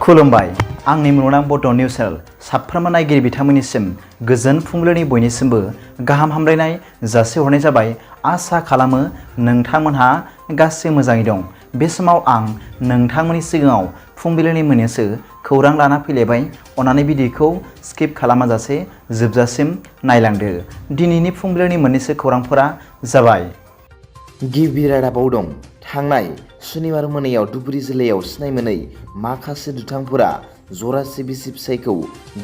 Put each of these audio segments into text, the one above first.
खुलुमबाय आंनि मुलुगनां बड' निउस चेनेल साफ्रोमबो नायगिरि बिथांमोननिसिम गोजोन फुंबिलिनि बयनिसिमबो गाहाम हामलायनाय जासिहरनाय जाबाय। आसा खालामो नोंथांमोनहा गासै मोजाङै दं। बे समाव आं नोंथांमोननि सिगाङाव फुंबिलिनि मोननैसो खौरां लाना फैलायबाय। अन्नानै भिडिअखौ स्किप खालामाजासे जोबजासिम नायलांदो। दिनैनि फुंबिलिनि मोननैसो खौरांफोरा जाबाय। गिबि रादाबाव दं। थांनाय सुनिबार मोनायाव धुबुरी जिल्लायाव सिनाय मोनै माखासे दुथांफोरा जरासे बिसि फिसायखौ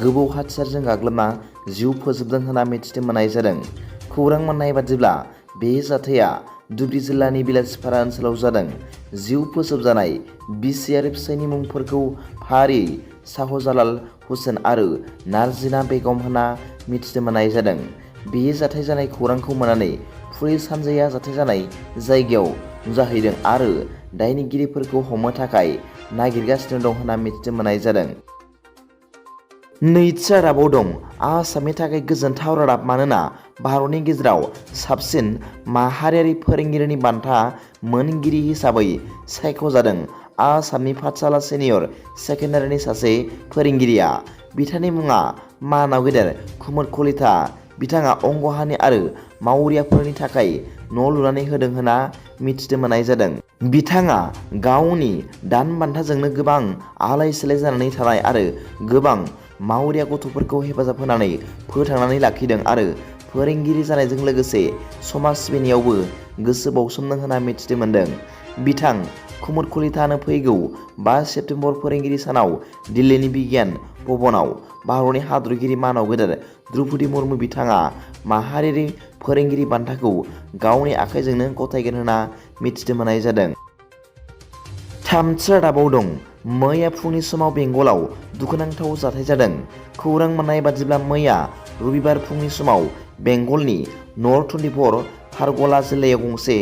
गोबौ हाथियारजों गाग्लोबना जिउ फोजोबदों होनना मिथिनो मोननाय जादों। खौरां मोननाय बादिब्ला बे जाथाया धुबुरी जिल्लानि बिलासिपारा ओनसोलाव जादों। जिउ फोजोबजानाय बिसि आरो फिसायनि मुंफोरखौ फारियै शाहजालाल हुसेन आरो नारजिना बेगम होनना मिथिनो मोननाय जादों। बे जाथाय जानाय खौरांखौ मोननानै पुलिस हान्जाया जाथाय जानाय जायगायाव नुजाहैदों आरो दायनिगिरिफोरखौ हमनो थाखाय नागिरगासिनो दं होनना मिथिनो मोननाय जादों। नैथि रादाबाव दं। आसामनि थाखाय गोजोनथाव रादाब, मानोना भारतनि गेजेराव साबसिन माहारियारि फोरोंगिरिनि बान्था मोनगिरि हिसाबै सायख'जादों आसामनि पाठशाला सिनियर सेकेन्डारिनि सासे फोरोंगिरिया। बिथांनि मुङा मानाव गेदेर कुमुद कलिता। बिथाङा अंगहानि आरो मावरियाफोरनि थाखाय न' लुनानै होदों होनना मिथिनो मोननाय जादों। बिथाङा गावनि दान बान्थाजोंनो गोबां आलाय सिलाय जानानै थानाय आरो गोबां मावरिया गथ'फोरखौ हेफाजाब होनानै फोथांनानै लाखिदों आरो फोरोंगिरि जानायजों लोगोसे समाज सिबिनायावबो गोसो बाउसोमदों होनना मिथिनो मोनदों। बिथां कुमुद कलितानो फैगौ 5 सेप्तेम्बर फोरोंगिरि सानाव दिल्लीनि बिगियान भवनाव भारतनि हादरगिरि मानाव गेदेर द्रौपदी मुर्मु बिथाङा माहारियारि फोरोंगिरि बान्थाखौ गावनि आखाइजोंनो गथायगोन होनना मिथिनो मोननाय जादों। थामथि रादाबाव दं। मैया फुंनि समाव बेंगलाव दुखुनांथाव जाथाय जादों। खौरां मोननाय बादिब्ला मैया रबिबार फुंनि समाव बेंगलनि नर्थ 24 फारगला जिल्लायाव गंसे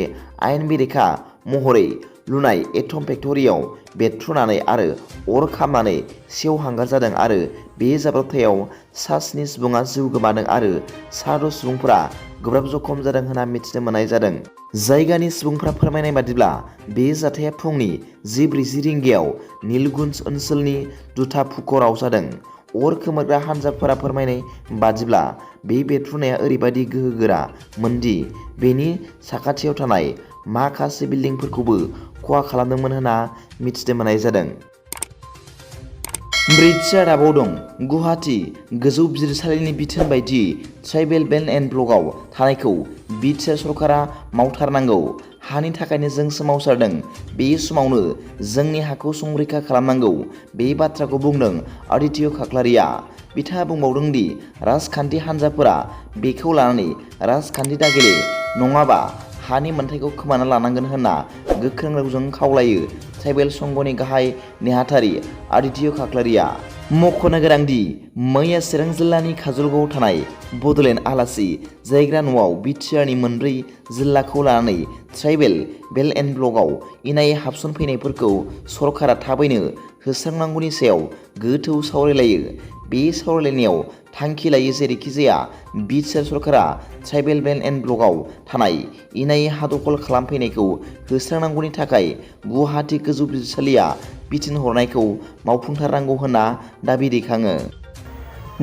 आयेन बेरेखा महरै लुनाय एटम फेक्टरियाव बेरफ्रुनानै आरो अर खामनानै सेवहांगार जादों आरो बे जाब्रबथायाव सा 7 सुबुङा जिउ गोमादों आरो सा 6 सुबुंफोरा गोब्राब जखम जादों होनना मिथिनो मोननाय जादों। जायगानि सुबुंफ्रा फोरमायनाय बादिब्ला बे जाथाया फुंनि 10:40 रिंगायाव नीलगुन्ज ओनसोलनि दुताफुकराव जादों। अर खोमोरग्रा हान्जाफोरा फोरमायनाय बादिब्ला बे बेरफ्रुनाया ओरैबायदि गोहोगोरा मोनदि बेनि साखाथियाव थानाय माखासे बिल्डिंफोरखौबो खहा खालामदोंमोन होनना मिथिनो मोननाय जादों। ब्रैथि रादाबाव दं। गुवाहाटी गोजौ बिजिरसालिनि बिथोन बायदियै ट्राइबेल बेल्ट एन्ड ब्लकआव थानायखौ BTR सरकारा मावथारनांगौ। हानि थाखायनो जों सोमावसारदों। बे समावनो जोंनि हाखौ संरैखा खालामनांगौ। बे बाथ्राखौ बुंदों आदित्य खाख्लारिया। बिथाङा बुंबावदों दि राजखान्थि हान्जाफोरा बेखौ लानानै राजखान्थि दागेले, नङाबा हानि मोनथायखौ खोमाना लानांगोन होनना गोख्रों रावजों खावलायो ट्राइबेल संघनि गाहाय नेहाथारि आदित्य खाख्लारिया। मख'नो गोनांदि मैया चिरां जिल्लानि काजलगावआव थानाय बड'लेण्ड आलासि जायग्रा न'आव BTRनि मोनब्रै जिल्लाखौ लानानै ट्राइबेल बेल्ट एन्ड ब्लकआव इनायै हाबसनफैनायफोरखौ सरकारा थाबैनो होस्रांनांगौनि सायाव गोथौ सावरायलायो। बे सावरायलायनायाव थांखि लायो जेरैखिजाया BTR सरकारा ट्राइबेल बेल्ट एन्ड ब्लकआव थानाय इनायै हा दखल खालामफैनायखौ होस्रांनांगौनि थाखाय गुवाहाटी गोजौ बिजिरसालिया बिथोन हरनायखौ मावफुंथारनांगौ होनना दाबि दैखाङो।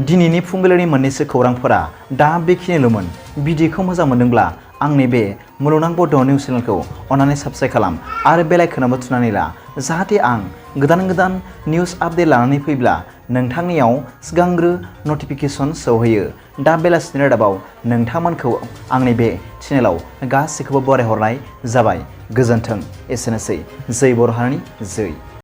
दिनैनि फुंबिलिनि मोननैसो खौरांफोरा दा बेखिनिल'मोन। भिडिअखौ मोजां मोनदोंब्ला आंनि बे मुलुगनां बड' निउस चेनेलखौ अन्नानै साबस्क्राइब खालाम आरो बेल आइकनआवबो थुनानै ला, जाहाथे आं गोदान निउस आपडेट लानानै फैब्ला नोंथांनियाव सिगांग्रो नटिफिकेसन सौहैयो। दा बेलासिनि रादाबाव नोंथांमोनखौ आंनि बे चेनेलाव गासैखौबो बरायहरनाय जाबाय। गोजोन्थों। एसेनोसै। जै बर' हारिनि जै।